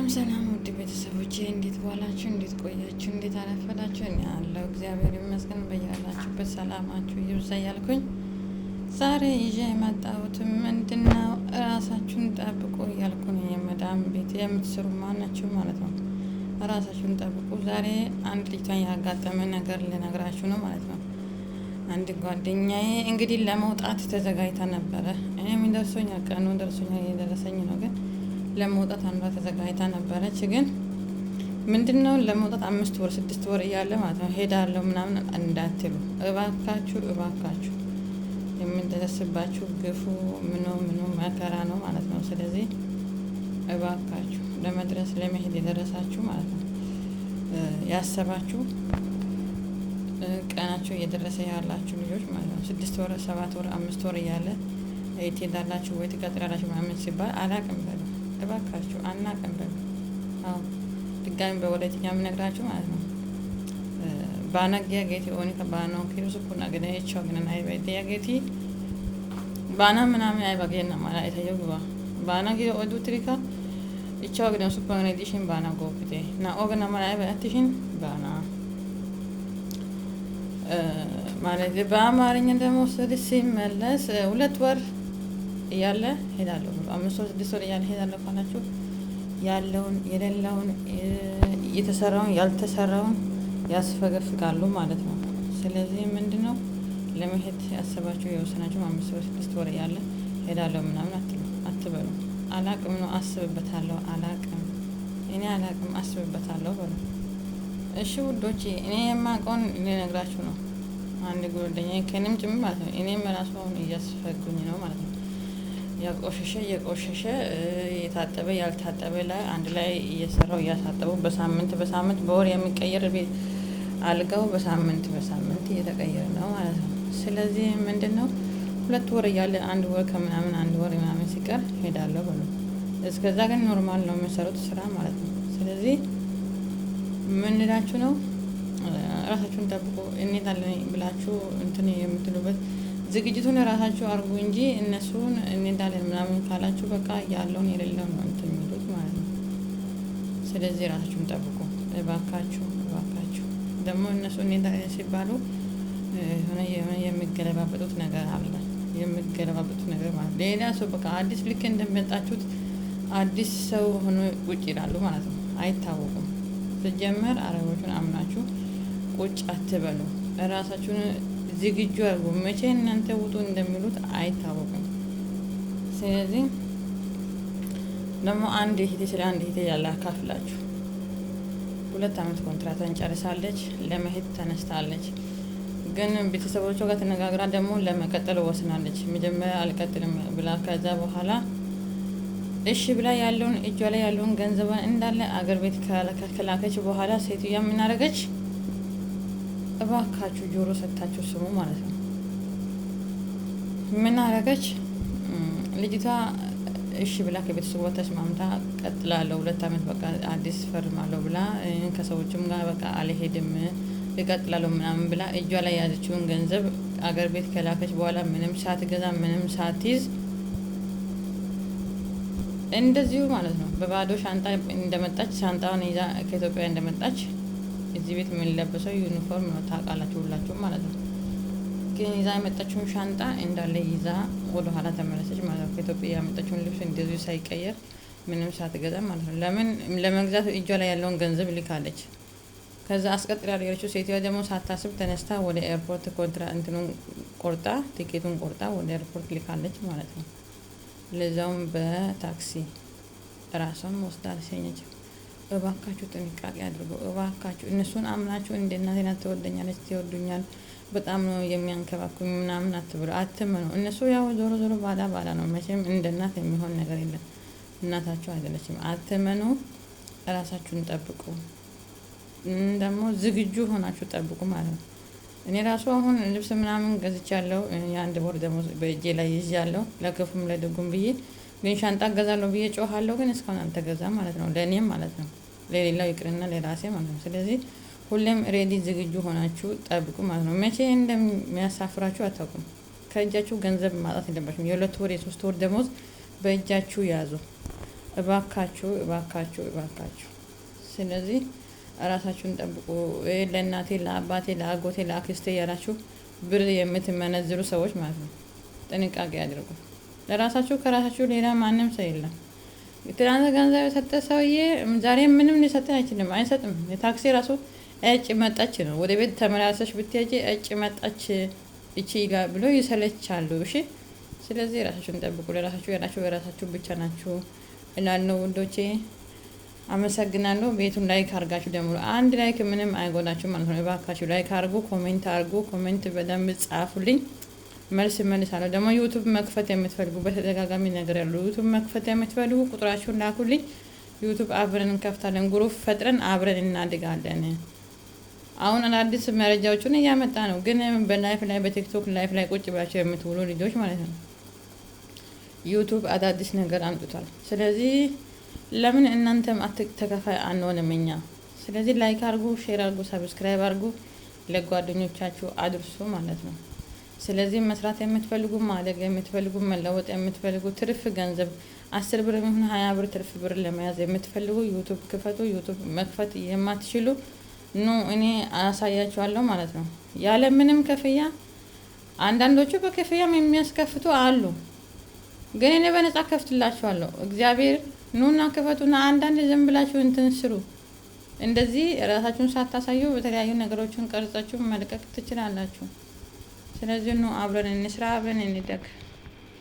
ሰላም ውድ ቤተሰቦቼ፣ እንዴት ዋላችሁ? እንዴት ቆያችሁ? እንዴት አረፈዳችሁ? እኔ አለሁ፣ እግዚአብሔር ይመስገን። በያላችሁበት ሰላማችሁ ይብዛ እያልኩኝ ዛሬ ይዤ የመጣሁት ምንድነው፣ ራሳችሁን ጠብቁ እያልኩ ነው። የመዳም ቤት የምትሰሩ ማናችሁ ማለት ነው፣ ራሳችሁን ጠብቁ። ዛሬ አንድ ልጅቷን ያጋጠመ ነገር ልነግራችሁ ነው ማለት ነው። አንድ ጓደኛዬ እንግዲህ ለመውጣት ተዘጋጅታ ነበረ። እኔም ደርሶኛል፣ ቀኑ ደርሶኛል፣ እየደረሰኝ ነው፣ ግን ለመውጣት አንዷ ተዘጋጅታ ነበረች። ግን ምንድነው፣ ለመውጣት 5 ወር 6 ወር እያለ ማለት ነው ሄዳለሁ ምናምን እንዳትሉ እባካችሁ፣ እባካችሁ። የምንደርስባችሁ ግፉ ምኑ ምኑ መከራ ነው ማለት ነው። ስለዚህ እባካችሁ ለመድረስ ለመሄድ የደረሳችሁ ማለት ነው ያሰባችሁ፣ ቀናችሁ እየደረሰ ያላችሁ ልጆች ማለት ነው፣ 6 ወር፣ 7 ወር፣ 5 ወር እያለ ትሄዳላችሁ ወይ ትቀጥላላችሁ ምናምን ሲባል አላቅም በሉ፣ እባካችሁ አናቅም በሉ። አዎ፣ ድጋሚ በወላይትኛ የምነግራችሁ ማለት ነው። Baana giyaageeti oonikka baanawu kiyido 6 aginay 5 aginan aybay diyageeti baana ምናምን ayba geenna mala etayyo giba. Baana giyo oyddu uttidikka 5 aginay 6 aginay dishin baana gooppite. 2 agina mala aybay attishin baana ማለት በአማርኛ ደግሞ ሲመለስ 2 ወር እያለ ሄዳለሁ፣ 5 ወር 6 ወር እያለ ሄዳለሁ ካላችሁ ያለውን የሌለውን የተሰራውን ያልተሰራውን ያስፈገፍጋሉ ማለት ነው። ስለዚህ ምንድነው፣ ለመሄድ ያሰባችሁ የወሰናችሁ 5 ወር 6 ወር እያለ ሄዳለሁ ምናምን አትሉ፣ አትበሉ። አላቅም ነው፣ አስብበታለሁ፣ አላቅም፣ እኔ አላቅም፣ አስብበታለሁ በሉ። እሺ ውዶቼ፣ እኔ የማውቀውን ልነግራችሁ ነው። አንድ ጓደኛዬ ከእኔም ጭምር ማለት ነው። እኔም ራሱ አሁን እያስፈጉኝ ነው ማለት ነው። ያቆሸሸ እየቆሸሸ፣ የታጠበ ያልታጠበ ላይ አንድ ላይ እየሰራው እያሳጠበው፣ በሳምንት በሳምንት፣ በወር የሚቀየር ቤት አልጋው በሳምንት በሳምንት እየተቀየረ ነው ማለት ነው። ስለዚህ ምንድነው፣ 2 ወር እያለ፣ 1 ወር ከምናምን፣ 1 ወር ምናምን ሲቀር ሄዳለሁ በሉ። እስከዛ ግን normal ነው የምሰሩት ስራ ማለት ነው። ስለዚህ ምን ልላችሁ ነው፣ ራሳችሁን ጠብቁ። እንሄዳለን ብላችሁ እንትን የምትሉበት ዝግጅቱን ራሳችሁ አድርጉ እንጂ እነሱን እንሄዳለን ምናምን ካላችሁ በቃ ያለውን የሌለውን ነው እንትን የሚሉት ማለት ነው። ስለዚህ ራሳችሁን ጠብቁ እባካችሁ፣ እባካችሁ። ደግሞ እነሱ እንሄዳለን ሲባሉ የሆነ የሆነ የሚገለባበጡት ነገር አለ። የሚገለባበጡት ነገር ማለት ሌላ ሰው በቃ አዲስ ልክ እንደመጣችሁት አዲስ ሰው ሆኖ ቁጭ ይላሉ ማለት ነው። አይታወቁም። ሲጀመር አረቦቹን አምናችሁ ቁጭ አትበሉ። ራሳችሁን ዝግጁ አድርጉ። መቼ እናንተ ውጡ እንደሚሉት አይታወቅም። ስለዚህ ደግሞ አንድ እህቴ፣ ስለ አንድ እህቴ ያለ አካፍላችሁ፣ 2 አመት ኮንትራቷን ጨርሳለች። ለመሄድ ተነስታለች። ግን ቤተሰቦቿ ጋር ተነጋግራ ደግሞ ለመቀጠል ወስናለች። መጀመሪያ አልቀጥልም ብላ ከዛ በኋላ እሺ ብላ ያለውን እጇ ላይ ያለውን ገንዘቧን እንዳለ አገር ቤት ከላከች በኋላ ሴትዮዋ ምን አደረገች? እባካችሁ ጆሮ ሰጥታችሁ ስሙ ማለት ነው። ምን አደረገች? ልጅቷ እሺ ብላ ከቤተሰቧ ተስማምታ ቀጥላለሁ፣ 2 አመት በቃ አዲስ ፈርማለሁ ብላ፣ ከሰዎችም ጋር በቃ አልሄድም እቀጥላለሁ ምናምን ብላ እጇ ላይ የያዘችውን ገንዘብ አገር ቤት ከላከች በኋላ ምንም ሳትገዛ ምንም ሳትይዝ እንደዚሁ ማለት ነው። በባዶ ሻንጣ እንደመጣች፣ ሻንጣውን ይዛ ከኢትዮጵያ እንደመጣች፣ እዚህ ቤት የሚለበሰው ዩኒፎርም ነው ታውቃላችሁ ሁላችሁም ማለት ነው። ግን ይዛ የመጣችውን ሻንጣ እንዳለ ይዛ ወደ ኋላ ተመለሰች ማለት ነው። ከኢትዮጵያ ያመጣችውን ልብስ እንደዚሁ ሳይቀየር ምንም ሳትገዛ ማለት ነው። ለምን፣ ለመግዛት እጇ ላይ ያለውን ገንዘብ ልካለች። ከዛ አስቀጥላለሁ ያለችው ሴትዮዋ ደግሞ ሳታስብ ተነስታ ወደ ኤርፖርት ኮንትራ እንትኑን ቆርጣ፣ ቲኬቱን ቆርጣ ወደ ኤርፖርት ልካለች ማለት ነው። ለዛውም በታክሲ ራሷን ወስዳ አልሸኘችም። እባካችሁ ጥንቃቄ አድርጉ። እባካችሁ እነሱን አምናችሁ እንደ እናቴ ናት፣ ትወደኛለች፣ ትወዱኛል፣ በጣም ነው የሚያንከባክቡኝ ምናምን አትብሉ፣ አትመኑ። እነሱ ያው ዞሮ ዞሮ ባዳ ባዳ ነው። መቼም እንደ እናት የሚሆን ነገር የለም። እናታችሁ አይደለችም። አትመኑ። ራሳችሁን ጠብቁ። ደግሞ ዝግጁ ሆናችሁ ጠብቁ ማለት ነው። እኔ ራሱ አሁን ልብስ ምናምን ገዝቻለሁ። የ1 ወር ደግሞ በእጄ ላይ ይዣለሁ ለክፉም ለደጉም ብዬ። ግን ሻንጣ እገዛለሁ ብዬ ጮኻለሁ፣ ግን እስካሁን አልተገዛም ማለት ነው። ለእኔም ማለት ነው፣ ለሌላው ይቅርና ለራሴ ማለት ነው። ስለዚህ ሁሌም ready ዝግጁ ሆናችሁ ጠብቁ ማለት ነው። መቼ እንደሚያሳፍራችሁ አታውቁም። ከእጃችሁ ገንዘብ ማጣት የለባችሁም። የ2 ወር የ3 ወር ደሞዝ በእጃችሁ ያዙ። እባካችሁ፣ እባካችሁ፣ እባካችሁ። ስለዚህ ራሳችሁን ጠብቁ። ለእናቴ፣ ለአባቴ፣ ለአጎቴ፣ ለአክስቴ ያላችሁ ብር የምትመነዝሩ ሰዎች ማለት ነው ጥንቃቄ አድርጉ። ለራሳችሁ ከራሳችሁ ሌላ ማንም ሰው የለም። ትናንት ገንዘብ የሰጠ ሰውዬ ዛሬ ምንም ሊሰጥ አይችልም፣ አይሰጥም። የታክሲ ራሱ እጭ መጣች ነው። ወደ ቤት ተመላልሰሽ ብትሄጂ እጭ መጣች እቺ ብሎ ይሰለቻሉ። እሺ፣ ስለዚህ ራሳችሁን ጠብቁ። ለራሳችሁ ያላችሁ የራሳችሁ ብቻ ናችሁ እላለሁ ውዶቼ። አመሰግናለሁ። ቤቱን like አርጋችሁ ደግሞ አንድ like ምንም አይጎዳችሁ ማለት ነው። እባካችሁ like አርጉ፣ comment አርጉ፣ comment በደንብ ጻፉልኝ። መልስ መልሳለሁ። ደግሞ YouTube መክፈት የምትፈልጉ በተደጋጋሚ ነገር ያሉ YouTube መክፈት የምትፈልጉ ቁጥራችሁን ላኩልኝ። YouTube አብረን እንከፍታለን። Group ፈጥረን አብረን እናድጋለን። አሁን አዳዲስ መረጃዎችን እያመጣ ነው። ግን በ live ላይ በ TikTok live ላይ ቁጭ ብላቸው የምትውሉ ልጆች ማለት ነው YouTube አዳዲስ ነገር አምጥቷል። ስለዚህ ለምን እናንተም ተከፋይ አንሆንም እኛ? ስለዚህ like አርጉ፣ share አርጉ፣ subscribe አርጉ፣ ለጓደኞቻችሁ አድርሱ ማለት ነው። ስለዚህ መስራት የምትፈልጉ፣ ማደግ የምትፈልጉ፣ መለወጥ የምትፈልጉ፣ ትርፍ ገንዘብ 10 ብር ይሁን 20 ብር ትርፍ ብር ለመያዝ የምትፈልጉ YouTube ክፈቱ። YouTube መክፈት የማትችሉ ኑ እኔ አሳያችኋለሁ ማለት ነው፣ ያለ ምንም ክፍያ። አንዳንዶቹ በክፍያም የሚያስከፍቱ አሉ፣ ግን እኔ በነጻ ከፍትላችኋለሁ። እግዚአብሔር ኑና ክፈቱና አንዳንድ ዝም ብላችሁ እንትን ስሩ። እንደዚህ ራሳችሁን ሳታሳዩ በተለያዩ ነገሮችን ቀርጻችሁ መልቀቅ ትችላላችሁ። ስለዚህ ኑ አብረን እንስራ፣ አብረን እንደግ።